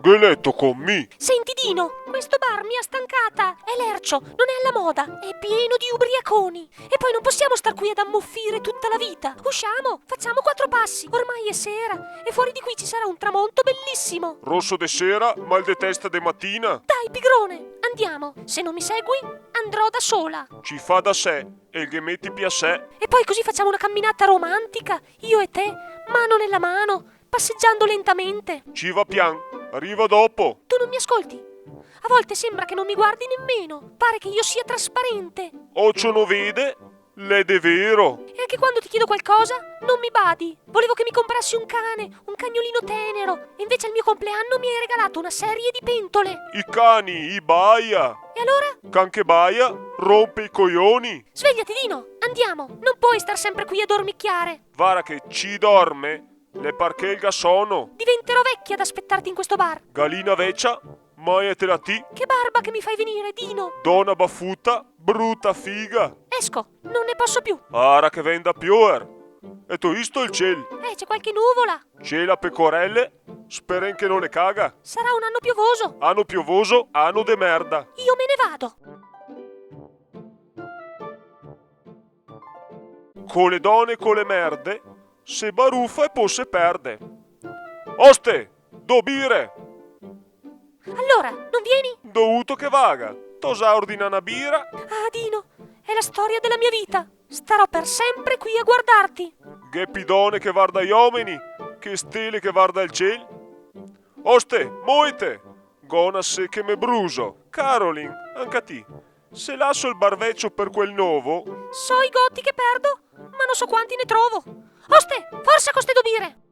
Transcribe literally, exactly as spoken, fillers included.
Te leto con mi? Senti, Dino, questo bar mi ha stancata. È lercio, non è alla moda, è pieno di ubriaconi. E poi non possiamo star qui ad ammuffire tutta la vita. Usciamo, facciamo quattro passi. Ormai è sera e fuori di qui ci sarà un tramonto bellissimo. Roso de sera, mal de testa de matina. Dai, pigrone, andiamo. Se non mi segui, andrò da sola. Ci fa da sé, el ghe meti piasè. E poi così facciamo una camminata romantica, io e te, mano nella mano, passeggiando lentamente. Ci va pian, riva dopo. Tu non mi ascolti? A volte sembra che non mi guardi nemmeno, pare che io sia trasparente. Ocio no vede, l'è de vero. E anche quando ti chiedo qualcosa, non mi badi. Volevo che mi comprassi un cane, un cagnolino tenero, e invece al mio compleanno mi hai regalato una serie di pentole. I cani, i baia. E allora? Can che baia, rompe i coioni. Svegliati, Dino, andiamo. Non puoi star sempre qui a dormicchiare. Vara che ci dorme, l'è parché el ga sono. Diventerò vecchia ad aspettarti in questo bar. Galina vecia, maiatela ti. Che barba che mi fai venire, Dino. Dona bafuta, bruta figa. Esco, non ne posso più. Ara che vien da pioer. E to isto el ciel? Eh, c'è qualche nuvola. Ciel a pecorele, speren che no le caga. Sarà un anno piovoso. Ano piovoso, ano de merda. Io me ne vado. Co le done, co le merde, se barufa e po se perde. Oste, do bire! Allora, non vieni? Dovuto che vaga, t'ho già ordinà na bira. Ah, Dino, è la storia della mia vita. Starò per sempre qui a guardarti. Gh'è pi done che varda i omeni, che stele che varda el ciel. Oste, moite! Gona se che me bruso. Caroline, anca ti. Se laso el bar vecio per quel novo. So i goti che perdo, ma non so quanti ne trovo. Oste, forsa co ste do bire!